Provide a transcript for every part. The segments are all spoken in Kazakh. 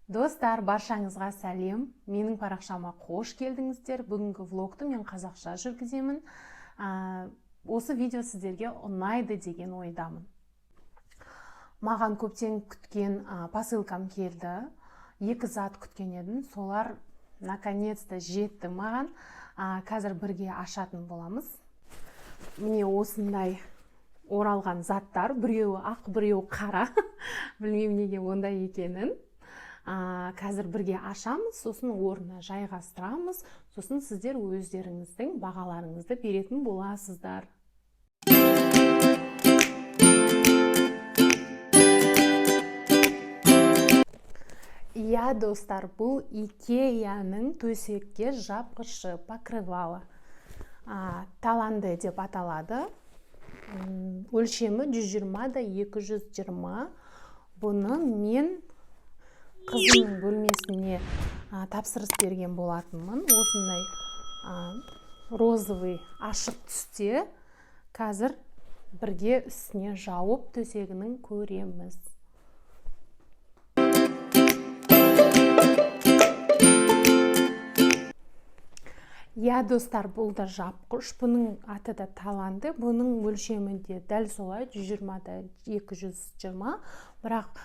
Достар, баршаңызға сәлем. Менің парақшама қош келдіңіздер. Бүгінгі влогты мен қазақша жүргіземін. Осы видео сіздерге ұнайды деген ойдамын. Маған көптен күткен посылкам келді. Екі зат күткен едім. Солар наконец-то жетті маған. Қазір бірге ашатын боламыз. Міне осындай оралған заттар, біреуі ақ, біреуі қара. Білмеймін неге ондай екенін. Қазір бірге ашамыз, сосын орнына жайғастырамыз, сосын сіздер өздеріңіздің бағаларыңызды беретін боласыздар. Иә, достар, бұл Икеяның төсекке жапқышы, покрывало. Таланды деп аталады. Өлшемі 120 да 220. Бұны мен қызымның бөлмесіне тапсырыс берген болатынмын. Осындай розовый ашық түсте. Қазір бірге үстіне жауып төсегінің көреміз. Иә, достар, бұл да жапқыш. Бұның аты да Таланды. Бұның өлшемі де дәл солай 120 да 220, бірақ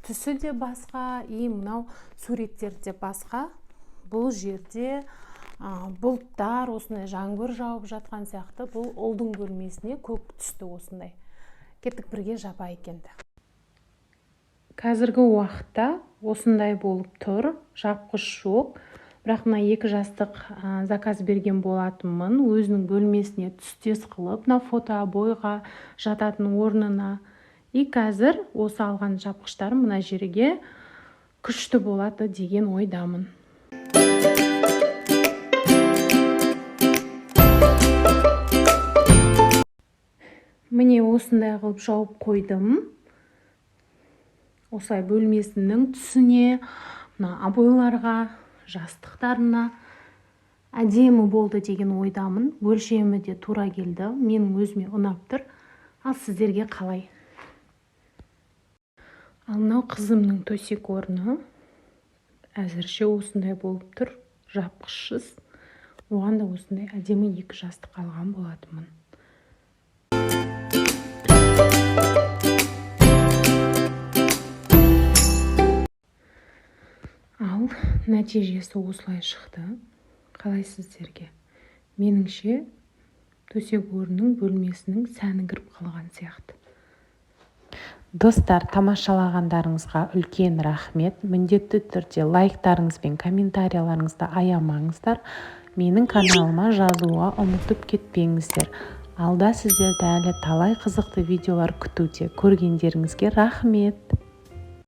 түсі де басқа, и мынау суреттер де басқа. Бұл жерде бұлттар, осындай жаңбыр жауып жатқан сияқты. Бұл ұлдың бөлмесіне көк түсті осындай. Кеттік, бірге жабайық енді. Қазіргі уақытта осындай болып тұр, жапқыш жоқ. Бірақ мына екі жастық заказ берген болатынмын, өзінің бөлмесіне түстес қылып, мына фотообойға жататын орнына. И қазір осы алған жапқыштарым мына жерге күшті болады деген ойдамын. Міне осындай қылып жауып қойдым. Осылай бөлмесінің түсіне, мына обойларға, жастықтарына әдемі болды деген ойдамын. Өлшемі де тура келді. Менің өзіме ұнап тұр. Ал сіздерге қалай? Ал мынау қызымның төсек орны. Әзірше осындай болып тұр, жапқышсыз. Оған да осындай әдемі екі жастық алған болатынмын. Ал нәтижесі осылай шықты. Қалай сіздерге? Меніңше, төсек орнының бөлмесінің сәні кіріп қалған сияқты. Достар, тамашалағандарыңызға үлкен рахмет. Міндетті түрде лайктарыңыз бен комментарияларыңызды аямаңыздар. Менің каналыма жазылуға ұмытып кетпеңіздер. Алда сіздерді әлі талай қызықты видеолар күтуде. Көргендеріңізге рахмет.